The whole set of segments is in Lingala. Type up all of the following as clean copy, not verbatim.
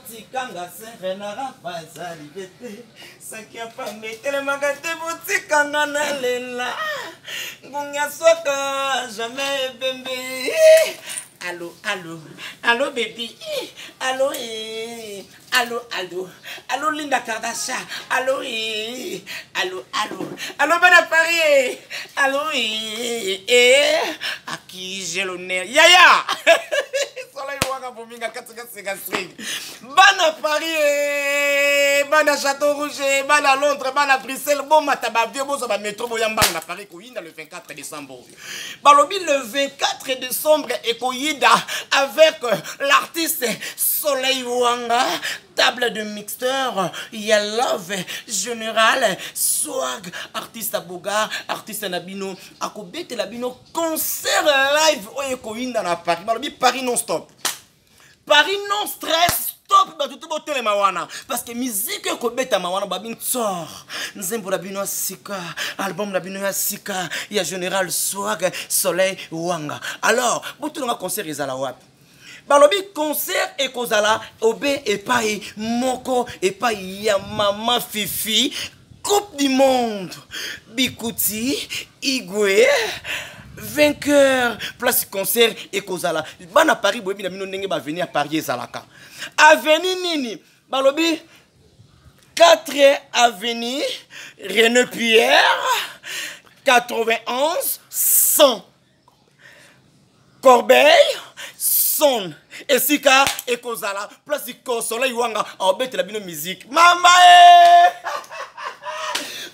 Botikanga Saint-Renard bazali bete saki ya pamba etelemaka te botikanga nalela ngungi aswaka jamais ebembe. Allo, allo, allo baby, allo, eh, allo, allo, allo Linda Kardashian, allo, eh, allo, allo, allo bana Paris, eh, allo, eh, eh, à qui j'ai l'honneur, yaya, Soleil Wanga Bominga katika sega string, bana Paris, eh, bana Château Rouge, eh, bana Londres, bana Bruxelles, bomata ba vieux, bozwa ba métro, boya mbanga na Paris, koyinda le 24 décembre. Balobi le 24 décembre ekoyida avec l'artiste Soleil Wanga, table de mixteur, ya Love Général Swag, artiste Aboga, artiste na bino, akobetela bino concert live oyo ekoyinda na Paris. Balobi Paris non stop. Paris non stress stop, bato to botelema wana parce que musique ekobetama wana babi ntsor nzembo na bino ya sika, album na bino ya sika ya Général Swag Soleil Wanga. Alors botunanga concert ezala wapi? Balobi concert ekozala obe epai moko, epai ya Mama Fifi, Coupe du Monde, Bikuti Igwe vainqueur, place concert ekozala. Bana Paris boyebi na bino ndenge ba avenue ya Paris ezalaka. Avenue nini? Balobi 4 avenue René Pierre 91 100 Corbeil son esika ekozala place Soleil Wanga aobetela bino musique. Mama e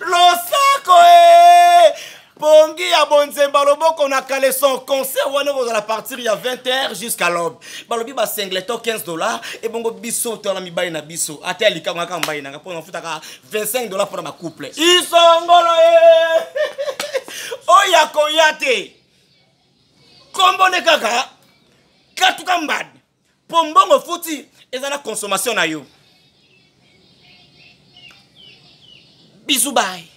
losako e pongi ya bonzemba loboko na caleçon. Concert wana ekozala partir ya 20h jusqu'à l'aube. Balobi ba singleton 15 $, ebongo biso tona mibali na biso ata ya likango kaka mobali nanga mpo nafutaka 25 $ mpona bacouple isongolo e oyo akoya te kombo nde kaka katuka mbadi mpo mbongo futi eza na consommation na yo. Bisous, bye.